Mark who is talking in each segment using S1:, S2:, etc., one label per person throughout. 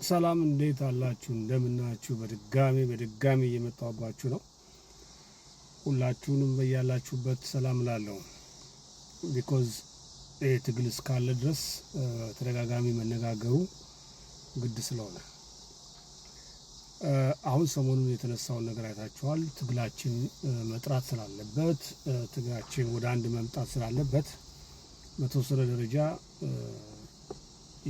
S1: ሰላም፣ እንዴት አላችሁ? እንደምናችሁ? በድጋሚ በድጋሚ እየመጣሁባችሁ ነው። ሁላችሁንም በያላችሁበት ሰላም እላለሁ። Because ይህ ትግል እስካለ ድረስ ተደጋጋሚ መነጋገሩ ግድ ስለሆነ አሁን ሰሞኑን የተነሳውን ነገር አይታችኋል። ትግላችን መጥራት ስላለበት፣ ትግላችን ወደ አንድ መምጣት ስላለበት በተወሰነ ደረጃ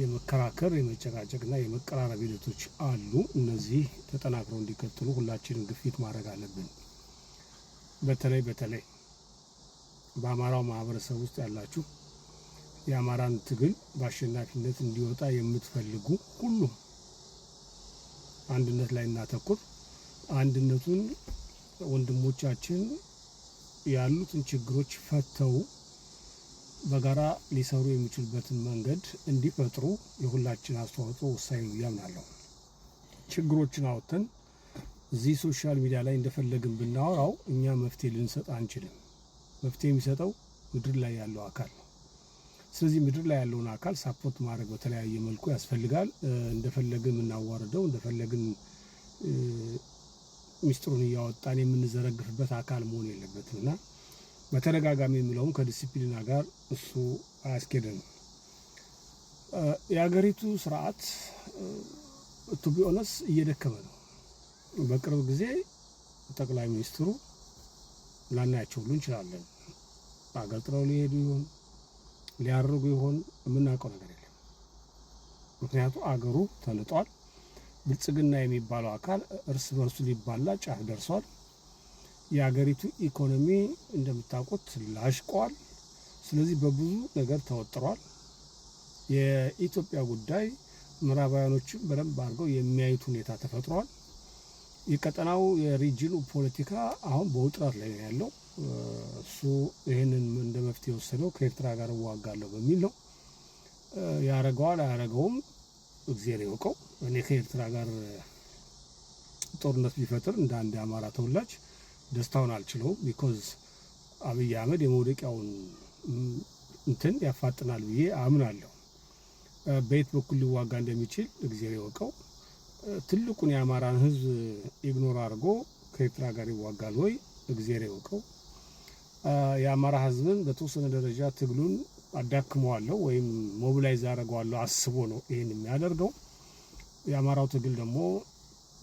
S1: የመከራከር፣ የመጨቃጨቅና የመቀራረብ ሂደቶች አሉ። እነዚህ ተጠናክረው እንዲቀጥሉ ሁላችንም ግፊት ማድረግ አለብን። በተለይ በተለይ በአማራው ማህበረሰብ ውስጥ ያላችሁ፣ የአማራን ትግል በአሸናፊነት እንዲወጣ የምትፈልጉ ሁሉም አንድነት ላይ እናተኩር። አንድነቱን ወንድሞቻችን ያሉትን ችግሮች ፈተው በጋራ ሊሰሩ የሚችሉበትን መንገድ እንዲፈጥሩ የሁላችን አስተዋጽኦ ወሳኝ ነው ብዬ አምናለሁ። ችግሮችን አውጥተን እዚህ social media ላይ እንደፈለግን ብናወራው እኛ መፍትሄ ልንሰጥ አንችልም። መፍትሄ የሚሰጠው ምድር ላይ ያለው አካል ነው። ስለዚህ ምድር ላይ ያለውን አካል support ማድረግ በተለያየ መልኩ ያስፈልጋል። እንደፈለግን የምናዋርደው፣ እንደፈለግን ሚስጥሩን እያወጣን የምንዘረግፍበት አካል መሆን የለበትም እና በተደጋጋሚ የሚለውም ከዲሲፕሊን ጋር እሱ አያስኬድንም። የሀገሪቱ ስርዓት to be honest እየደከመ ነው። በቅርብ ጊዜ ጠቅላይ ሚኒስትሩ ላናያቸው ሁሉ እንችላለን። አገር ጥለው ሊሄዱ ይሆን፣ ሊያርጉ ይሆን፣ የምናውቀው ነገር የለም። ምክንያቱ አገሩ ተንጧል። ብልጽግና የሚባለው አካል እርስ በርሱ ሊባላ ጫፍ ደርሷል። የሀገሪቱ ኢኮኖሚ እንደምታውቁት ላሽቋል። ስለዚህ በብዙ ነገር ተወጥሯል። የኢትዮጵያ ጉዳይ ምዕራባውያኖችም በደንብ አድርገው የሚያዩት ሁኔታ ተፈጥሯል። የቀጠናው የሪጅኑ ፖለቲካ አሁን በውጥረት ላይ ነው ያለው። እሱ ይህንን እንደ መፍትሄ የወሰደው ከኤርትራ ጋር እዋጋለሁ በሚል ነው። ያረገዋል አያረገውም እግዜር ይወቀው። እኔ ከኤርትራ ጋር ጦርነት ቢፈጥር እንደ አንድ የአማራ ተወላጅ ደስታውን አልችለውም። Because አብይ አህመድ የመውደቂያውን እንትን ያፋጥናል ብዬ አምናለሁ። በየት በኩል ሊዋጋ እንደሚችል እግዜር ይወቀው። ትልቁን የአማራን ሕዝብ ignore አድርጎ ከኤርትራ ጋር ይዋጋል ወይ? እግዜር ይወቀው። የአማራ ሕዝብን በተወሰነ ደረጃ ትግሉን አዳክመዋለሁ ወይም mobilize አደርገዋለሁ አስቦ ነው ይህን የሚያደርገው። የአማራው ትግል ደግሞ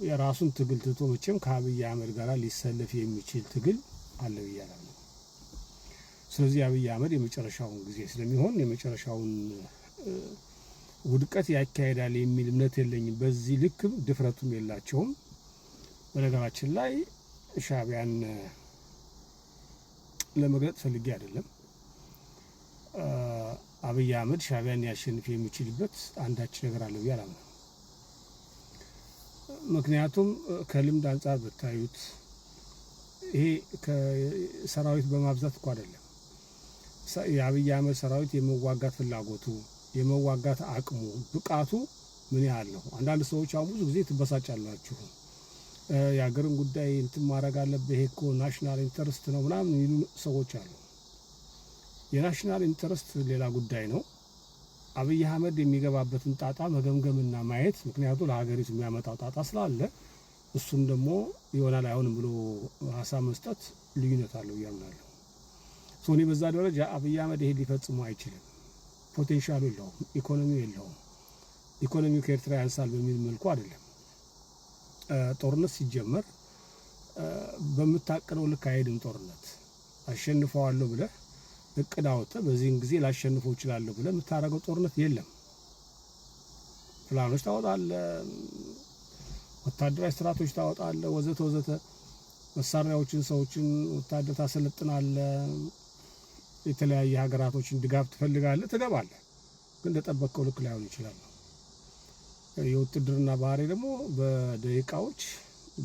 S1: የራሱን ትግል ትቶ መቼም ከአብይ አህመድ ጋር ሊሰለፍ የሚችል ትግል አለ ብዬ አላምንም። ስለዚህ አብይ አህመድ የመጨረሻውን ጊዜ ስለሚሆን የመጨረሻውን ውድቀት ያካሄዳል የሚል እምነት የለኝም። በዚህ ልክም ድፍረቱም የላቸውም። በነገራችን ላይ ሻዕቢያን ለመግለጥ ፈልጌ አይደለም። አብይ አህመድ ሻዕቢያን ሊያሸንፍ የሚችልበት አንዳች ነገር አለ ብዬ አላምንም። ምክንያቱም ከልምድ አንጻር ብታዩት ይሄ ከሰራዊት በማብዛት እኮ አይደለም። የአብይ አህመድ ሰራዊት የመዋጋት ፍላጎቱ፣ የመዋጋት አቅሙ፣ ብቃቱ ምን ያህል ነው? አንዳንድ ሰዎች አሁን ብዙ ጊዜ ትበሳጫላችሁ። የሀገርን ጉዳይ እንትን ማድረግ አለብህ፣ ይሄ እኮ national interest ነው ምናምን የሚሉ ሰዎች አሉ። የ national interest ሌላ ጉዳይ ነው። አብይ አህመድ የሚገባበትን ጣጣ መገምገምና ማየት፣ ምክንያቱ ለሀገሪቱ የሚያመጣው ጣጣ ስላለ እሱን ደግሞ ይሆናል አይሆንም ብሎ ሀሳብ መስጠት ልዩነት አለው ብዬ አምናለሁ። እኔ በዛ ደረጃ አብይ አህመድ ይሄን ሊፈጽሙ አይችልም። Potential ኡ የለውም፣ ኢኮኖሚው የለውም። ኢኮኖሚው ከኤርትራ ያንሳል በሚል መልኩ አይደለም። ጦርነት ሲጀመር በምታቅደው ልክ አይሄድም። ጦርነት አሸንፈዋለሁ ብለህ እቅድ አውጥተህ በዚህን ጊዜ ላሸንፈው እችላለሁ ብለህ የምታደርገው ጦርነት የለም። ፕላኖች ታወጣለህ፣ ወታደራዊ ስርዓቶች ታወጣለህ፣ ወዘተ ወዘተ። መሳሪያዎችን፣ ሰዎችን፣ ወታደር ታሰለጥናለህ፣ የተለያየ ሀገራቶችን ድጋፍ ትፈልጋለህ፣ ትገባለህ። ግን እንደጠበቅከው ልክ ላይሆን ይችላል። የውትድርና ባህሪ ደግሞ በደቂቃዎች፣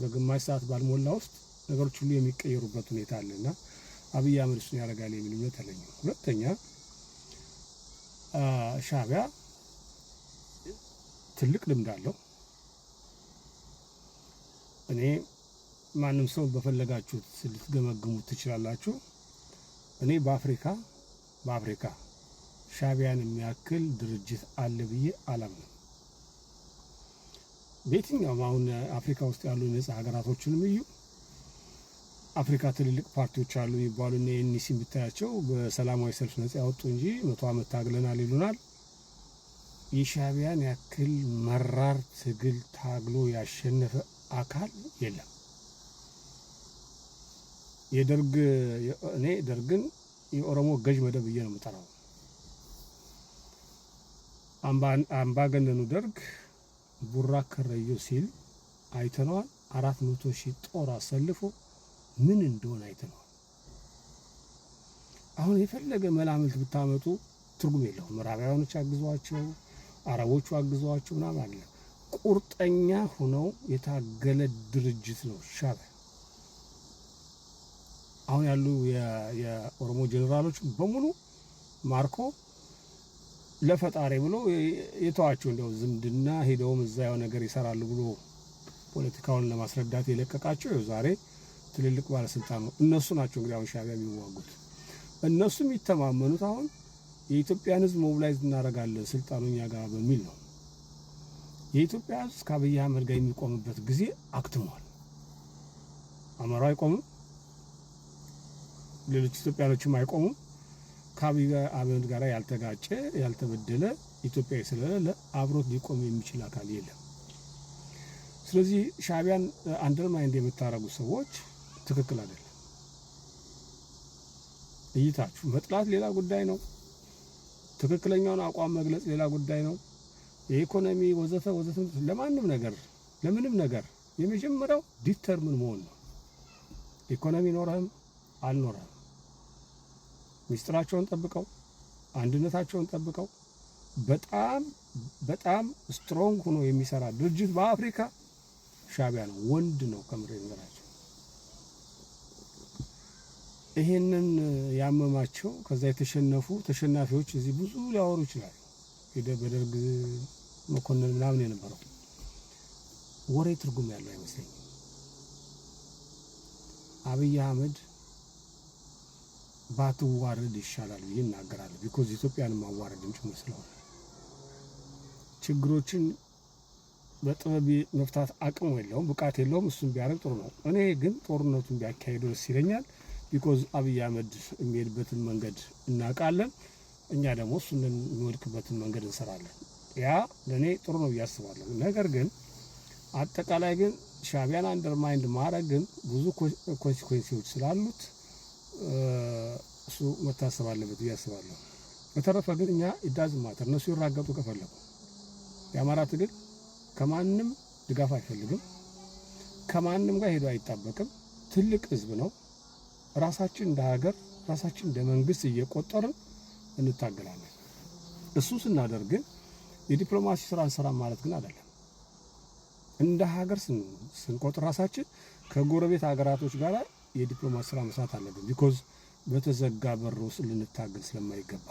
S1: በግማሽ ሰዓት ባልሞላ ውስጥ ነገሮች ሁሉ የሚቀየሩበት ሁኔታ አለ እና አብይ አህመድ እሱን ያደርጋል የሚል እምነት የለኝም። ሁለተኛ ሻዕቢያ ትልቅ ልምድ አለው። እኔ ማንም ሰው በፈለጋችሁት ልትገመግሙት ትችላላችሁ። እኔ በአፍሪካ ሻዕቢያን የሚያክል ድርጅት አለ ብዬ አላምንም። በየትኛውም አሁን አፍሪካ ውስጥ ያሉ ነጻ ሀገራቶችንም እዩ። አፍሪካ ትልልቅ ፓርቲዎች አሉ የሚባሉ እነ ANC ብታያቸው በሰላማዊ ሰልፍ ነጻ ያወጡ እንጂ 100 ዓመት ታግለናል ይሉናል። የሻዕቢያን ያክል መራር ትግል ታግሎ ያሸነፈ አካል የለም። የደርግ እኔ ደርግን የኦሮሞ ገዥ መደብ ብዬ ነው የምጠራው። አምባገነኑ ደርግ ቡራ ከረዩ ሲል አይተነዋል። 400,000 ጦር አሰልፎ ምን እንደሆነ አይተነዋል። አሁን የፈለገ መላምት ብታመጡ ትርጉም የለውም። ምዕራባውያኖች አግዟቸው፣ አረቦቹ አግዟቸው ምናምን አለ። ቁርጠኛ ሆነው የታገለ ድርጅት ነው ሻዕቢያ። አሁን ያሉ የኦሮሞ ጀኔራሎች በሙሉ ማርኮ ለፈጣሪ ብሎ የተዋቸው፣ እንዲያው ዝምድና ሄደውም እዛ ያው ነገር ይሰራሉ ብሎ ፖለቲካውን ለማስረዳት የለቀቃቸው ይኸው ዛሬ ትልልቅ ባለስልጣን ነው። እነሱ ናቸው እንግዲህ አሁን ሻዕቢያ የሚዋጉት። እነሱ የሚተማመኑት አሁን የኢትዮጵያን ሕዝብ mobilize እናደርጋለን ስልጣኑ እኛ ጋር በሚል ነው። የኢትዮጵያ ሕዝብ ከአብይ አህመድ ጋር የሚቆምበት ጊዜ አክትሟል። አማራው አይቆምም፣ ሌሎች ኢትዮጵያኖችም አይቆሙም። ከአብይ አህመድ ጋር ያልተጋጨ፣ ያልተበደለ ኢትዮጵያዊ ስለሌለ አብሮት ሊቆም የሚችል አካል የለም። ስለዚህ ሻዕቢያን undermine የምታደርጉ ሰዎች ትክክል አይደለም። እይታችሁ መጥላት ሌላ ጉዳይ ነው። ትክክለኛውን አቋም መግለጽ ሌላ ጉዳይ ነው። የኢኮኖሚ ወዘተ ወዘተ ለማንም ነገር ለምንም ነገር የመጀመሪያው determine መሆን ነው። ኢኮኖሚ ኖረህም አልኖረህም ሚስጥራቸውን ጠብቀው፣ አንድነታቸውን ጠብቀው፣ በጣም በጣም strong ሆኖ የሚሰራ ድርጅት በአፍሪካ ሻዕቢያ ነው። ወንድ ነው። ከምሬ ነገራቸው ይሄንን ያመማቸው ከዛ የተሸነፉ ተሸናፊዎች እዚህ ብዙ ሊያወሩ ይችላሉ። በደርግ መኮንን ምናምን የነበረው ወሬ ትርጉም ያለው አይመስለኝም። አብይ አህመድ ባትዋረድ ይሻላል ብዬ እናገራለሁ። Because ኢትዮጵያን ማዋረድም ጭምር ስለሆነ ችግሮችን በጥበብ መፍታት አቅሙ የለውም፣ ብቃት የለውም። እሱን ቢያደርግ ጥሩ ነው። እኔ ግን ጦርነቱን ቢያካሂዱ ደስ ይለኛል። Because አብይ አህመድ የሚሄድበትን መንገድ እናውቃለን። እኛ ደግሞ እሱን የሚወድቅበትን መንገድ እንሰራለን። ያ ለእኔ ጥሩ ነው ብዬ አስባለሁ። ነገር ግን አጠቃላይ ግን ሻዕቢያን undermine ማድረግ ግን ብዙ consequence ኦች ስላሉት እሱ መታሰብ አለበት ብዬ አስባለሁ። በተረፈ ግን እኛ it doesn't matter፣ እነሱ ይራገጡ ከፈለጉ። የአማራ ትግል ከማንም ድጋፍ አይፈልግም። ከማንም ጋር ሄዶ አይጣበቅም። ትልቅ ህዝብ ነው። ራሳችን እንደ ሀገር፣ ራሳችን እንደ መንግስት እየቆጠርን እንታገላለን። እሱ ስናደርግ ግን የዲፕሎማሲ ስራ እንሰራ ማለት ግን አይደለም። እንደ ሀገር ስንቆጥር ራሳችን ከጎረቤት ሀገራቶች ጋር የዲፕሎማሲ ስራ መስራት አለብን። Because በተዘጋ በር ውስጥ ልንታገል ስለማይገባ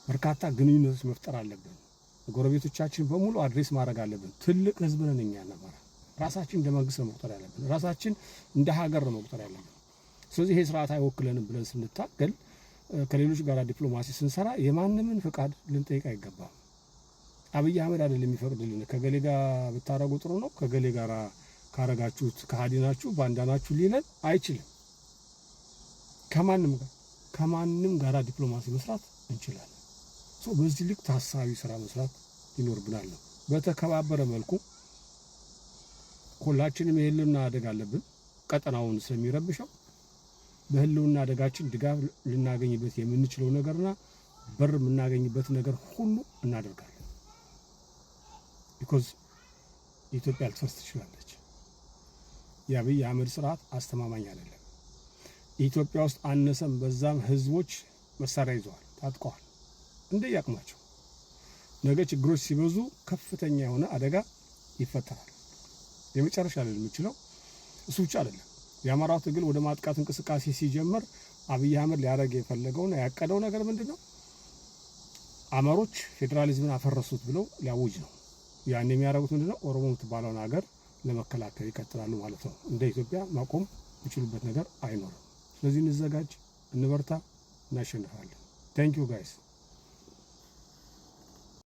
S1: በርካታ ግንኙነቶች መፍጠር አለብን። ጎረቤቶቻችን በሙሉ address ማድረግ አለብን። ትልቅ ህዝብ ነን እኛ ነበር። ራሳችን እንደ መንግስት ነው መቁጠር ያለብን። ራሳችን እንደ ሀገር ነው መቁጠር ያለብን። ስለዚህ ይሄ ስርዓት አይወክለንም ብለን ስንታገል፣ ከሌሎች ጋር ዲፕሎማሲ ስንሰራ የማንምን ፍቃድ ልንጠይቅ አይገባም። አብይ አህመድ አይደለም የሚፈቅድልን። ከገሌ ጋር ብታረጉ ጥሩ ነው፣ ከገሌ ጋር ካረጋችሁት ከሃዲ ናችሁ፣ ባንዳ ናችሁ ሊለን አይችልም። ከማንም ጋር ዲፕሎማሲ መስራት እንችላለን። በዚህ ልክ ታሳቢ ስራ መስራት ይኖርብናል ነው። በተከባበረ መልኩ ሁላችንም የህልውና አደጋ አለብን። ቀጠናውን ስለሚረብሸው በህልውና አደጋችን ድጋፍ ልናገኝበት የምንችለው ነገርና በር የምናገኝበት ነገር ሁሉ እናደርጋለን። Because ኢትዮጵያ ልትፈርስ ትችላለች። የአብይ አህመድ ስርዓት አስተማማኝ አይደለም። ኢትዮጵያ ውስጥ አነሰም በዛም ህዝቦች መሳሪያ ይዘዋል፣ ታጥቀዋል እንደየአቅማቸው። ነገ ችግሮች ሲበዙ ከፍተኛ የሆነ አደጋ ይፈጠራል። የመጨረሻ ልል የምችለው እሱ ብቻ አይደለም። የአማራው ትግል ወደ ማጥቃት እንቅስቃሴ ሲጀምር አብይ አህመድ ሊያደርግ የፈለገውና ያቀደው ነገር ምንድን ነው? አማሮች ፌዴራሊዝምን አፈረሱት ብለው ሊያውጅ ነው። ያን የሚያደርጉት ምንድን ነው? ኦሮሞ የምትባለውን ሀገር ለመከላከል ይቀጥላሉ ማለት ነው። እንደ ኢትዮጵያ ማቆም የሚችሉበት ነገር አይኖርም። ስለዚህ እንዘጋጅ፣ እንበርታ፣ እናሸንፋለን። Thank you guys.